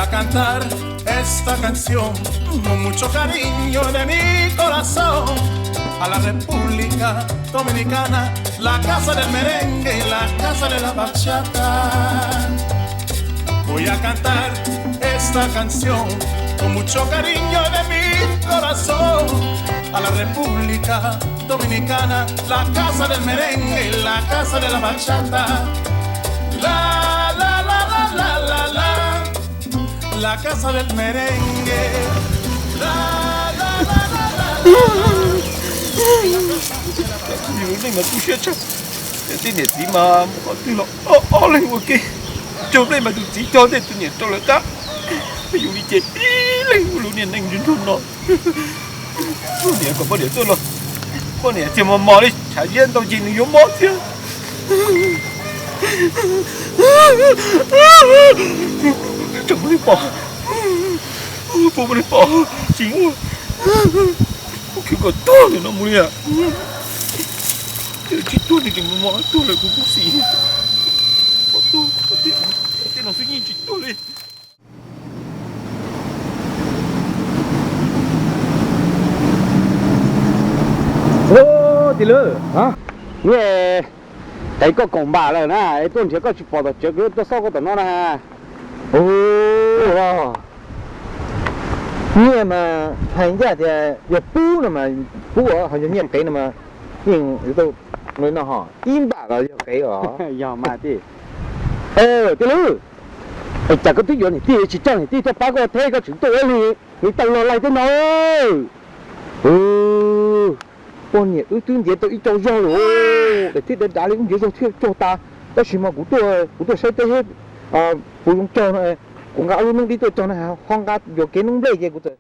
A cantar esta canción con mucho cariño de mi corazón a la República Dominicana, la casa del merengue y la casa de la bachata. Voy a cantar esta canción con mucho cariño de mi corazón a la República Dominicana, la casa del merengue, la casa de la bachata. La, la, la, la, la, la, la. La casa del merengue. La, la, la, la, la, la. Yus lub neej mas tu siab tshaj. Tej niam txiv mas mus qhov twg los ob ob leeg ua ke. Cog nplej mas tus txiv cog ntej tus niam rau lawv qab. Yus li ces ib leeg ua lub niag neej nruab nrog no. Poj niam kom poj niam tuaj los, poj niam txiag mos mos li, tshav ziab ntau ces nws yuav mob thiab. Tseem muaj li pom, puas muaj li pom, tsis muaj. Kuv khwv kom tuag lawm no mus li. Tsis tuag nws tseem mos mos tuag lawm kuv kub xim. Pom tuag, tej no xwb yeej tsis tuag li. Ub, tij laug, nyiaj qev koj kaum npam lawm na, es tuaj nrhiav koj tsis pom tom tsawv, kuv tuaj xauj koj tom no na. Ub, nyiaj mas hais ncaj tias yog pub no mas pub, ho yog nyiaj qev no mas yeej yuav tau no ho ib npam los yog qev os. Yog mas tij. Tij laug, cas koj twb yuav niam tij tsis coj niam tij tuaj pab koj thiab koj tseem tuaj ua li, li tau los laig tej no. Poj niam wb twb ntiav tau ib co zog lawm, daim thiab dav dav li wb ntiav zog thiaj cog tas. Tab sis mas kuv tuaj, kuv tuaj saib teb thiab puv zoo cog no, kuv nqa ob lub noob dib tuaj cog na, ho nqa yuam kev noob nplej ces kuv txawm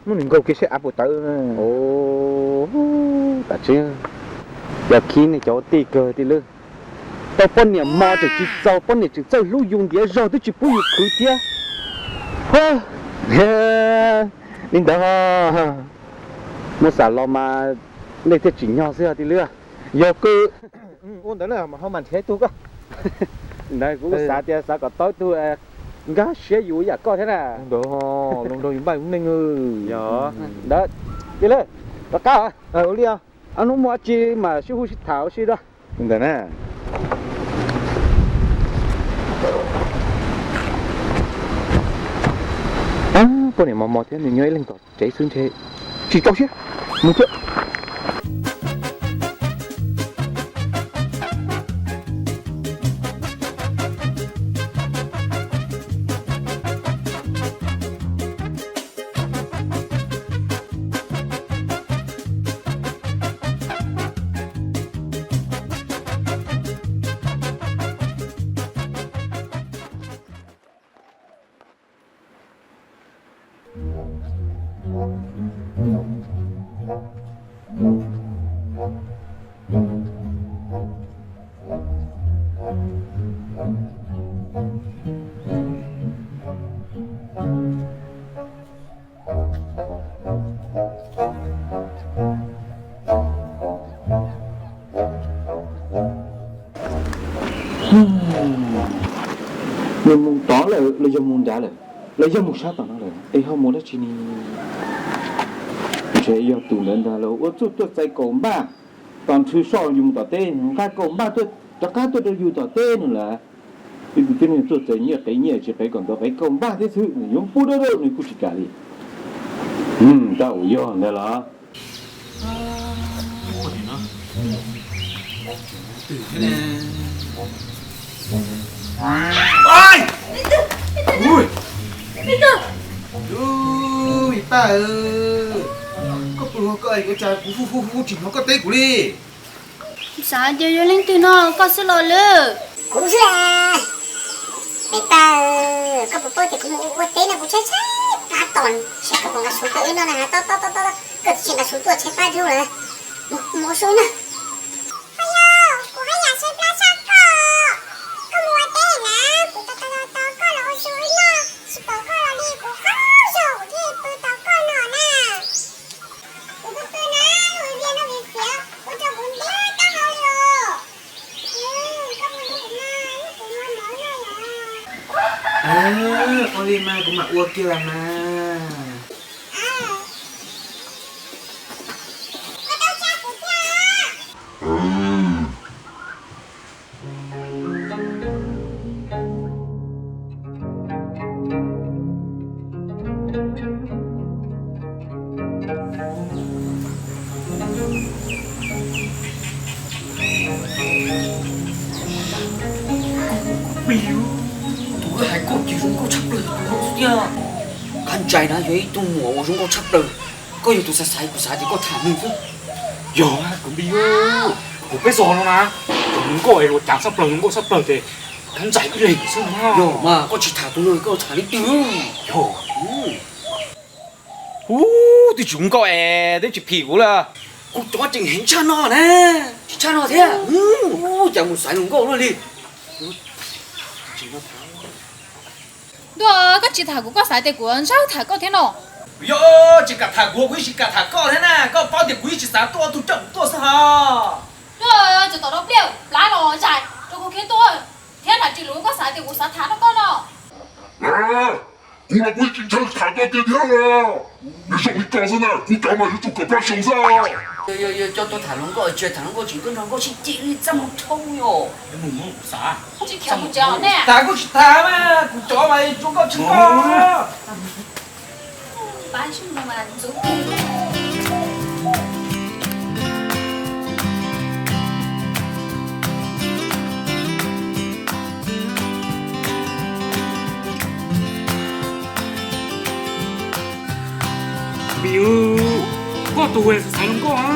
muab nws nkaug kev saib av puas tawv. Tam tseeb, yog khib nej cov ua tij kawg tij laug. Tau poj niam mos tseem tsis txaus, poj niam tseem txawj hlub yus ntiav zog twb tsis pub yus khwv thiab. Li ntawd, muab xav los mas nej thiaj tsim nyog xwb tij laug. Yog kawg. Ua ntawd na, ho mas nrhiav ib tug koj. Ntawd kuv xav tias xav kom tau ib tug nkag siab yus ib yam koj thiab na. Ntawd, los nrog yus npaj yus neej. Yog ntawd, tij laug, rov qab. Ua li, ob hnub muaj dab tsi mas sib hu sib tham ua si dua. Ntawd na. Poj niam mos mos thiab nws nyob ib leeg tom tsev xwb ntshe tsis tso siab. Mus thiab. Nws mus tod lawm los yog mus nrad lawm, los yog mus sab tom no lawm es ho mus dab tsi ne? Ntshe yog tus ntawd ntag los ua txuj tuaj txais kaum npaj, tos nthwv soj yus mus tom teb, nqa kaum npaj tuaj rov qab tuaj rau yus tom teb no lawm. Ib tug tib neeg tuaj txais nyiaj qev nyiaj tsis qev kom ntawd qev kaum npaj thiab xwb, nws yuav pub dawb dawb nws kuj tsis kam li. Tab ua yog ntawd los. Paj, koj pw ua cas kuv hu hu hu tsis hnov koj teb kuv li. Kuv xav tias yog leej twg no, koj xwb los lawm. Kuv xwb. Paj, koj puas paub tias kuv mus ua teb no kuv tshaib tshaib plab tos, seb koj puas nqa su tuaj wb noj na, tos tos tos tos, koj tsis nqa su tuaj tshaib plab dhau lawm. Mus ua su na. Kuv haj yam tshaib plab tshaj koj, koj mus ua teb na, kuv tos tos tos koj los ua su wb noj, tsis pom koj los li kuv qaug zog kuv thiaj pw tos koj no na. Kuv twb pw na, ua liaj noj vis xiav ua rau kuv ntiab taub hau li os. Koj mus ua kuv na, kuv mos mos na yom. Ua li mas. Kuv mam ua kiag los mas. Tus wb hais nkauj ces zoo nkauj tshaj plaws tus no xwb tiag. Kab Ntsais na yog ib tug muam uas zoo nkauj tshaj plaws. Koj yog tus xav xaiv, kuv xav tias koj tham nws xwb. Yog kuv npis, kuv peb zos no na, cov hluas nkauj es luag cav tshaj plaws, hluas nkauj tshaj plaws ces Kab Ntsais ib leeg xwb no. Yog mas koj tsis tham tus no koj tham leej twg? Yog. Ub, twb tsis zoo nkauj es twb tsis phim kuv lawm. Kuv cov tseem heev tshaj no na. Tsis tshaj no thiab. Ub, cas mus xaiv hluas nkauj luaj li. Ntuj, koj tsis tham kuv, koj xav tias kuv ntshaw tham koj thiab no. Yog tsis kam tham kuv, kuv yeej tsis kam tham koj thiab na. Koj paub tias kuv yeej tsis xav tuaj, tus coj kuv tuaj xwb hos. Ntuj, txog tom no pliaj plab los Ntsais rau kuv khiav tuaj thiab, nram tsis lus koj xav tias kuv xav tham rau koj no. Kuv los kuv yeej tsis ntshaw tham koj tiag thiab os. Nws zoo li koj xwb na, kuv cov mas yuav tsum kom pab xyoo xwb. Yog, yog, yog coj tuaj tham hluas nkauj, tsis tham hluas nkauj tsis tuaj nrog nkauj sib cim li, txaj muag dhau yom. Tsis khiav mus tsev ne. Tham kuj tsis tham mas, kuv cov mas zoo nkauj tshaj koj. Pab xyoo no mas ntxub. Npis, koj tus xaiv hluas nkauj na,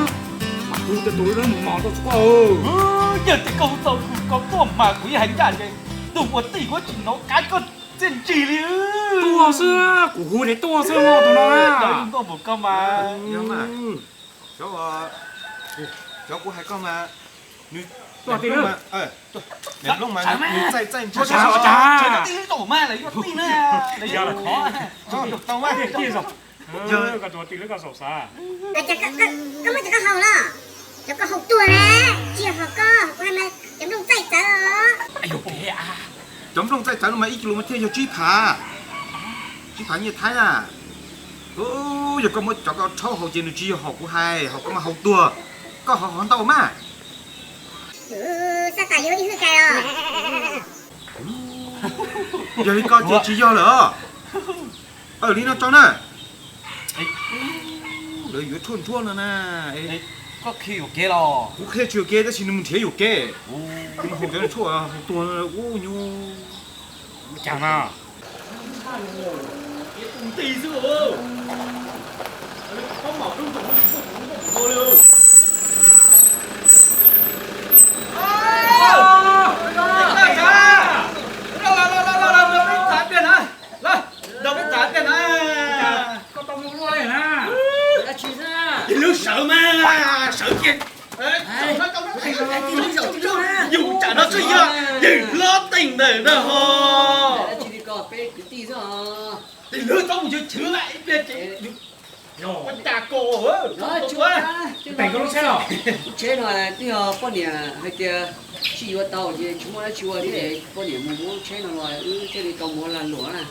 mas kuv tus tus lawv mus mos rau txog koj. Yog tias koj hu tau kuv, koj tuaj mas kuv yeej hais ncaj ces tus ua tij kuv tsis hnov qab koj txiaj ntsig li. Tuaj xwb, kuv hu ces tuaj xwb tus no na. Nkauj npaum koj mas. Cov, cov kuv hais koj mas, nws tuaj tij lwb, nws txaij txaij ntsig, tij lwb tau mas lawv yuav tij na, lawv yuav khov. Tij, tij, tij, koj muab cov koj haus los, cov koj haus tuag na, tsis yog haus koj, kuv hais mas cov nplooj txaij txawv os. Cov nplooj txaij txawv no mas ib kis lus mas thiaj yog tsib phav, tsib phav nyiaj Thaib na. Yog koj muab cov koj rhaub haus ces nws tsis yog haus kuv hais, haus koj mas haus tuag, koj haus haus ntau mas. Xav tas yuav ib hwj kais os. Yog li koj ces tsis yog lawm os. Li no tso na. Lawv yuav tshuaj ntsuab no na. Koj qhia yuam kev los? Kuv qhia tsis yuam kev tab sis nws mus nrhiav yuam kev. Nws haus cov tshuaj haus tuag ub nyuj. Cas na. Nti xwb. Ntaus peb txav tiag na. Koj tau mus luaj li na. Yawg lub sawv mas, sawv kiag. Yus tsam no tseem yog yawg hlob teem ntawm no ho. Yawg lub txob mus chwv chwv ib pliag ces yus ua cas ko. Teem koj lub tsheb los? Lub tsheb no twb yog poj niam hais tias sib yuav tau ces tsis muaj dab tsi ua thiab, poj niam mus muab lub tsheb no los wb thiaj li tau mus ua lag luam na.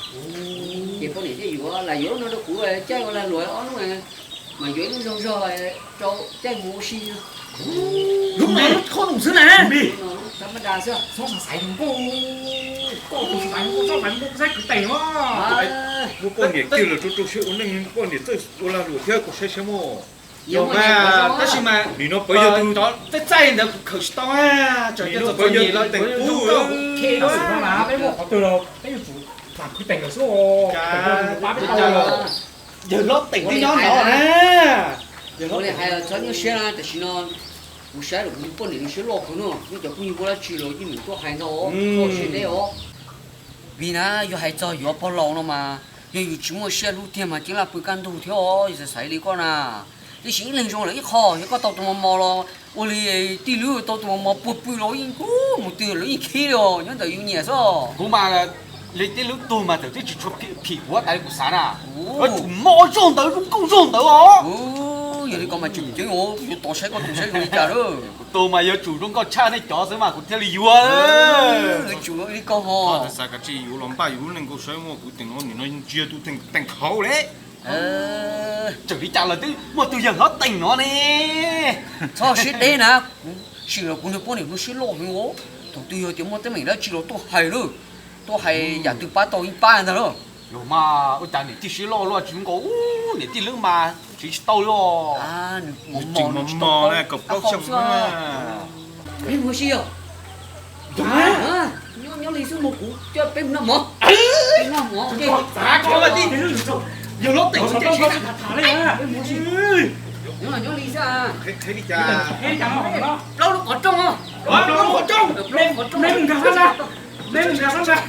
Ces poj niam thiaj yuav, lam yuav lub no rau kuv caij ua lag luam ob hnub, mas yuav ib lub zog zog rau caij mus ua si. Lub no lub khob num xwb na. Tab mab da xwb. Txhob xaiv nkauj, koj tus xaiv nkauj, txhob xaiv nkauj, xaiv kwv teem os. Muab poj niam kiag lawm rau rau siab ua neej, poj niam txawj ua lag luam thiab, koj saib saib mog. Yog mas, tab sis mas nim no pawv yog tus txaij txaij ntawd kuv khaws tsis tau, tsam cov txom txom nyem los teem kuv. Peb muaj qhov twg los peb yuav tsum mam kwv teem lawm xwb. Yawg hlob teem twb nyob no na. Kuv li hais txhob nyuaj siab na, tam sim no kuv saib lawm kuv poj niam nws siab loj kawg no, yeej cov phooj ywg muaj dab tsi los yeej meem tuaj hais ntau, tuaj siab deb os. Vim na, yog hais txog yuav pog laus no mas, yog yus tsis muaj siab hlub tiag mas ceeb laj pw kaj ntug thiab os, yus xav xaiv li koj na. Tiam sis ib leeg zoo lawm ib qho, yog koj tau tus mos mos los ua li tij lwb tau tus mos mos puag pw los yeej mus twg lawv yeej khib li os, nyob ntawm yus nyiam xwb. Kuv mas li tij lwb tug mas txawm twb tsis tshua phim kuv tas li kuv xav na. Yuav tsum mob zog ntawd zoo nkauj zog ntawd os. Yog li ko mas tseem ceeb, kuv yuav tos saib koj tus saib zoo li cas lawm. Kuv tus mas yuav tsum zoo nkauj tshaj nej cov xwb mas kuv thiaj li yuav. Yuav tsum li ko ho. Xav kav tsij yuav los npaj yus lub neej nkauj saib muaj kuv teem no nim no ntsia tus teem teem hauv le. Tseem li cas los twb muaj tus yawg hlob teem no ne. Txhob siab deb na, kuv sim los kuv niag poj niam lub siab loj heev os. Thaum twg yog tias muaj teeb meem dab tsi los tuaj hais lawm, tuaj hais yam twg pab tau yeej pab ntag lauj. Yog mas ua cas niam tij siab loj luaj tsis nkaus niam tij lwb mas tsis tau li os. Tseem mos mos na, kaum plaub xyoo na. Peb mus si os. Nyob li xwb mus, kuv coj peb mus noj mov. Noj mov, yog lub teem tham tham li. Nyob li xwb. Plaub lub qhov rooj, plaub lub qhov rooj. Peb mus nkag sab nrad. Peb mus nkag sab nrad.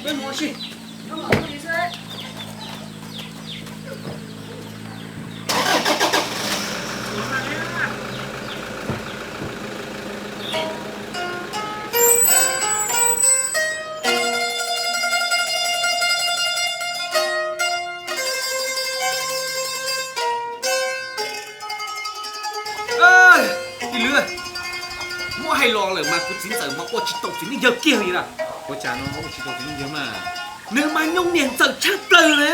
Peb mus si. Tij Lwm, muab hais los lawm mas kuv txiv ntxawm mas ua tsis tau txiv neej yawg kiag li na. Ua cas no ua tsis tau txiv neej yawg mas? Nws mas nyoo niam ntxawm tshaj plaws na.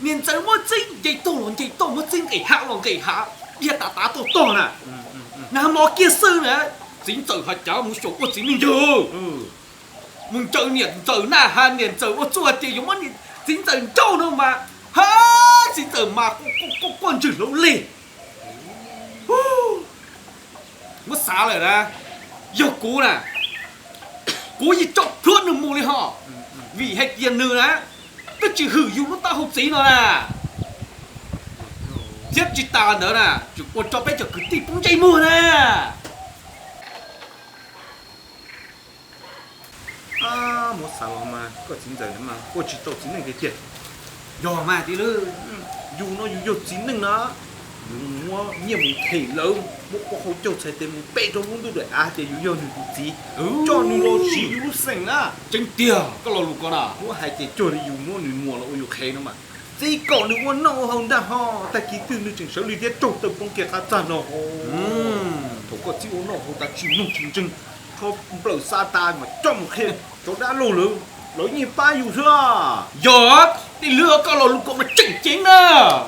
Niam ntxawm muab txeeb nce toj los nce toj, muab txeeb nqes hav los nqes hav, dhia tav tav toj tog na. Nag hmo kiag xwb na, txiv ntxawm hais cas mus xyaum ua txiv neej yawg. Mus ncaws niam ntxawm na, hais niam ntxawm ua txuj hais tias yuav muab txiv ntxawm nrauj no mas, ha, txiv ntxawm mas quaj quaj ntswg hlauv lig. Muab xav lawm na, yog kuv na, kuv yeej tso plhuav nws mus li ho, vim hais tias nws na twb tsis hwm yus lub taub hau txiv no na. Thiab tsis tas ntawd na, tseem ua rau peb cov kwv tij poob ntsej muag na. Muab xav los mas koj txiv ntxawm mas ua tsis tau txiv neej tiag tiag. Yog mas tij Lwm, yus no yus yog txiv neej na, yus muab nyiaj mus them lawv, muab pov hau caug txhais tes mus pe rau lub ntuj daim av tias yus yog nws tus txiv, coj nws los siv yus lub xeem na. Tseeb tiag koj lo lus ko na. Muab hais tias cuag li yus muab nws muam los ua yus qhev no mas, txiv kom nws ua noj ua haus ntag ho, tag kis twg nws tseem sawv li thiab raug taw poob kiag qab txag no ho. Thaum koj txiv ua noj haus tas tsis mloog tsis ntseeg, rho nplawm xa tas mas coj mus qhia cov dab laug lawv, lawv yeej pab yus xwb. Yog, tij Lwm koj lo lus ko mas tseem ceeb na.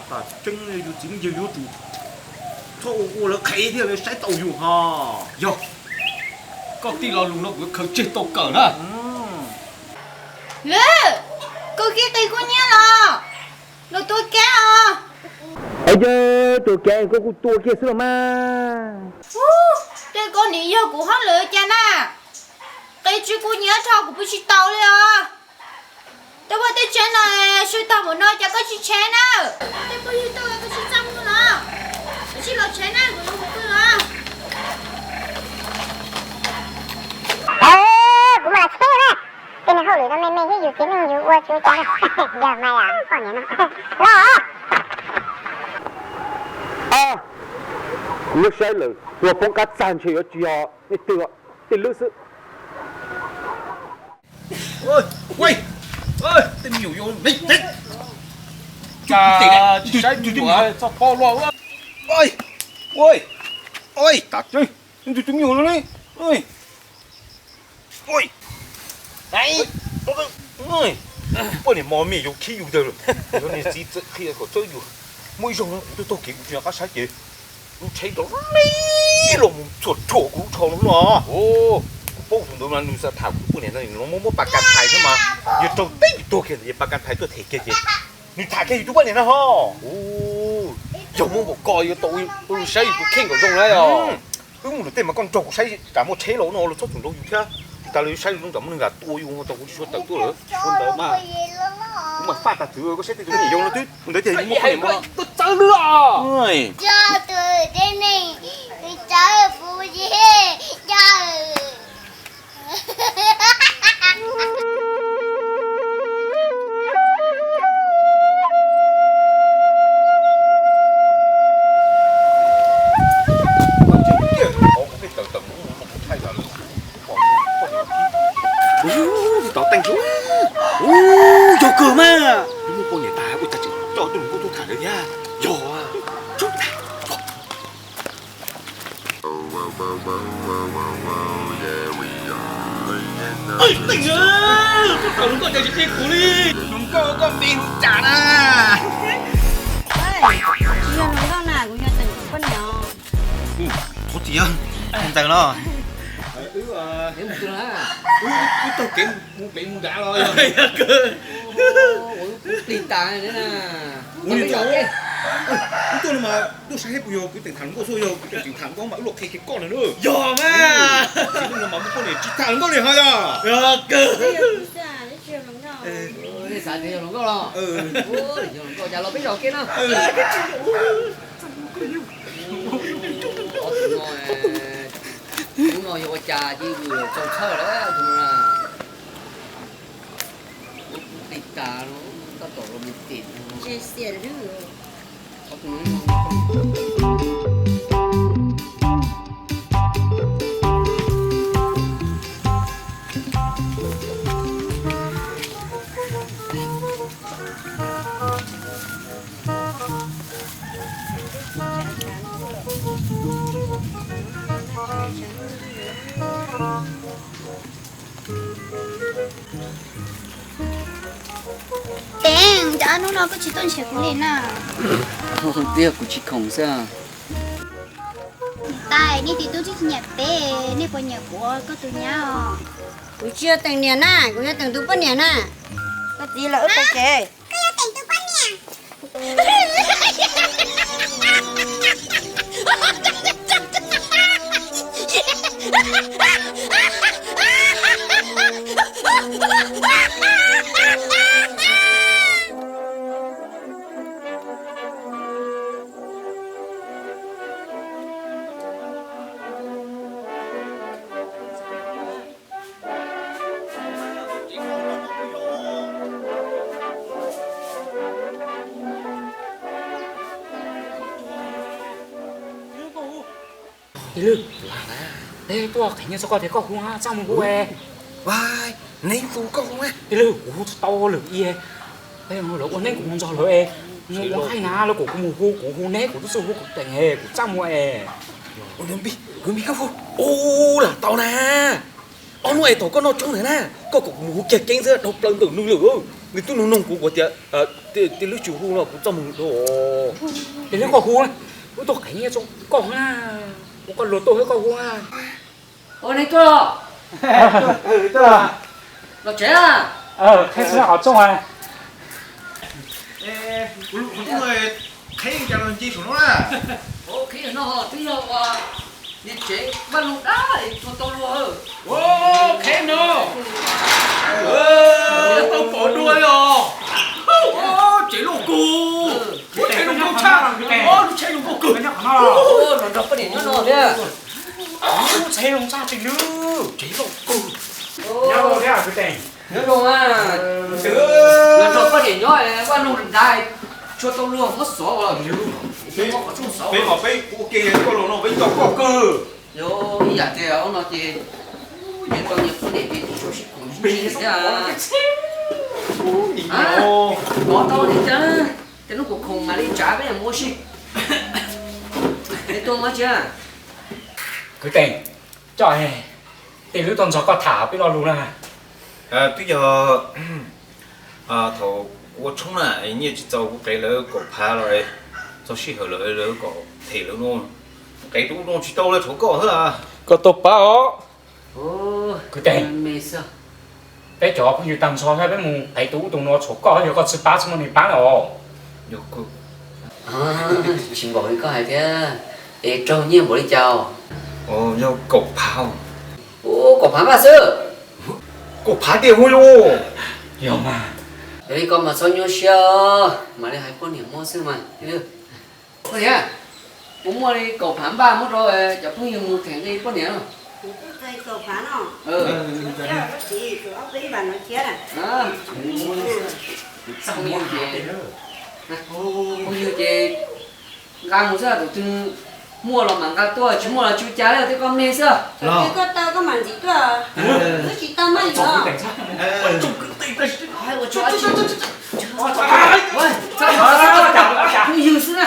Tas tseeb yus txiv neej yawg yuav tsum txhob ua ua lawv qhev thiaj li saib taus yus ho. Yog, koj tij lo lus no kuv khaws tseg tau kawm na. Lwm, koj kiv qis kub hnyiab los? Luag tua kiag os. Ua cas tua kiag, koj kuj tua kiag xwb los mas. Ub, tej koj nim yog kuv hauj lwm cas na. Qis tsis kub hnyiab dhau kuv pw tsis taus li os. Tej vaj tej tsev no sw tag npaum no cas koj tsis tshev na? Tej phooj ywg tuaj koj tsis txaj muag los? Koj tsis los tshev na, kuv yuav mus pw os. Kuv mam los tshev na. Tej niag hauj lwm no me me thiab yus txiv neej yus ua tsis ua cas. Yog mas yam poj niam no los. Kuv muab saib lawm, tua poob qab txag ntshe yuav tsis yog leej twg, tej lwb xwb. Tej me nyuam yuav tsis saib txoj pob luaj. Ua tas tseeb, tus me nyuam no ne. Poj niam mos me yuav khib yus tawg lawm. Yog niag txiv txawm qhia kom txawb yus. Muaj ib zaug no kuv tuaj taug kev kuv tsis nco qab saib ces lub tsheb nrov li los mus txhuam rhuam kuv lub tsho no no. Kuv paub tus ntawd mas nws xav tham kuv tus poj niam ntawd los muab muab pas kas thais thiab mas, yog raug teb tuag kiag ntawd ces pas kas thais tuaj them kiag ces nws tham kiag yus tus poj niam no ho. Yog muab npaum ko yuav tau ua saib yus tus kheej kom zoo na yog. Wb mus lawm tej mas koj nrog kuv saib tsam muaj tsheb los no los txhob txwm nrog yus thiab. Tsis tas li saib zoo tsam muaj neeg lam tua yus tau kuv tsis tshua tawm tuaj lawm. Ua ntawd mas kuv mam faj tas twv koj saib tej tus me nyuam yau no twb ua ntawd tiag yus muaj poj niam mos. Tuaj txawb lwm os. Tov teej, ub, yog kawg mas, yus muaj poj niam tas ua cas tseem coj Hluas nkauj tuaj tham lawm thiab. Yog. Hluas nkauj cas tsis qhia kuv li. Hluas nkauj koj npe hu cas na? Tsis yog hluas nkauj na, kuv yog Teem tus poj niam. Qhov tias ntawd los wb taug kev mus pem mus nrad los yog plig tas na. Ua li cas wb tuaj no mas tuaj saib puas yog kwv Teem tham hluas nkauj xwb, yog kwv Teem tham hluas nkauj mas wb los qhia kiag koj lawm na. Yog mas. Tsis no mas muaj poj niam tsis tham hluas nkauj li ho yog. Nej xav tias yog hluas nkauj los? Yog hluas nkauj cas los peb zos kiag no. Ub no yog ua cas cia li txaus txhawj lawm tus no na. Ua kuv plig tas no, tab tom los mus tim no. Teem, cas hnub no koj tsis tuaj nrhiav kuv li na? Twb yog kuv tsis khoom xwb. Niam tais, nej txiv tub twb tsis nyiam peb, nej puas nyiam kuv ua koj tus nyab os? Kuv tsis yog Teem niam na, kuv yog Teem tus poj niam na. Koj txiv los wb pais tsev. Koj yog Teem tus poj niam. Tij Lwj, peb tuaj qhia nyiaj txog koj tias koj hu txaj muag hu. Neb hu koj hu. Tij Lwj, kuv hu tsis tau lwm i. Lawv ua neeb kuv mus ntxog lawv es, mus ua haij na, lawv kom kuv mus hu, kuv hu neb, kuv twb tsis hu kuv teem es kuv txaj muag es. Ua npij, kuv npij koj hu. Ua lam tau na. Ob hnub es thaum koj noj tshoob ntawd na, koj kom kuv mus hu kiag keeb xwb dhau plaws ntawm nws lawm. Nws twb nug nug kuv, kuv tias Tij Lwj tsis hu no kuv txaj muag dhau. Tij Lwj, koj hu, wb tuaj qhia nyiaj txog koj na, ua koj luag tuaj thiab koj hu. Ua neeg tuaj los? Los tsev. Qhib xwb qhov rooj. Kuv qhib cas los nce saum no na. Qhib no twb yog ua niag tsev vaj loog dab es tshua tau luag. Qhib no tau pom dua li os. Tsev loj kawg. Lub tsheb zoo nkauj tshaj, lub tsheb zoo nkauj kawg. Los nrog poj niam nyob no thiab. Lub tsheb zoo tshaj Tij Lwj. Tsev loj kawg. Nyob zoo thiab kwv tij. Nyob zoo. Los nrog poj niam nyob vaj loog dav tshua tau luag muab xov los. Peb mas peb ua ke koj los no peb nco koj kawg. Yog ib yam tias no ces nyias tau nyias poj niam ces tsis tshua sib koom sib ntsib thiab. Kov tau li cas, ces hnub kuv khoom mam li tsav peb mus ua si. Es tuaj mus tsis? Kwv tij, coj Tij Lwj tuaj nrog koj tham peb lo lus na. Twb yog thaum kuv ua tshoob na, nyiaj tsis txaus kuv qev lawv kaum phav los, txog sij hawm lawv kom them lawv no, qev tus ub no tsis tau lawv tshuav koj xwb. Koj tau pab os. Kwv tij, peb cov phooj ywg tag nrho thiab peb mus qev tus ub tus no tshuav koj, yog koj tsis pab tsis muaj neeg pab na os. Tsis npaum li koj hais thiab, es raug nyiaj npaum li cas? Yog kaum phav. Ua kaum phav npaj xwb. Kaum phav tiag hu yus. Yog mas. Yog li koj mas txhob nyuaj siab, mam li hais poj niam muab xwb mas. Poj niam, kuv muaj li kaum phav npaj muab rau cov phooj ywg mus them nqi poj niam. Kaum phav no. Phooj ywg ces, phooj ywg ces nqa mus xwb, tus twg muaj los mam nqa tuaj, tsis muaj los tsis ua cas li, twb koj me xwb. Koj tau koj mam ntxiv tuaj, wb tsis tau maj li os.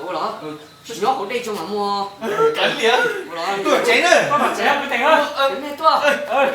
Ua los, nyob hauv dej tso mam mus. Ua los, tuaj tsev na. Tuaj.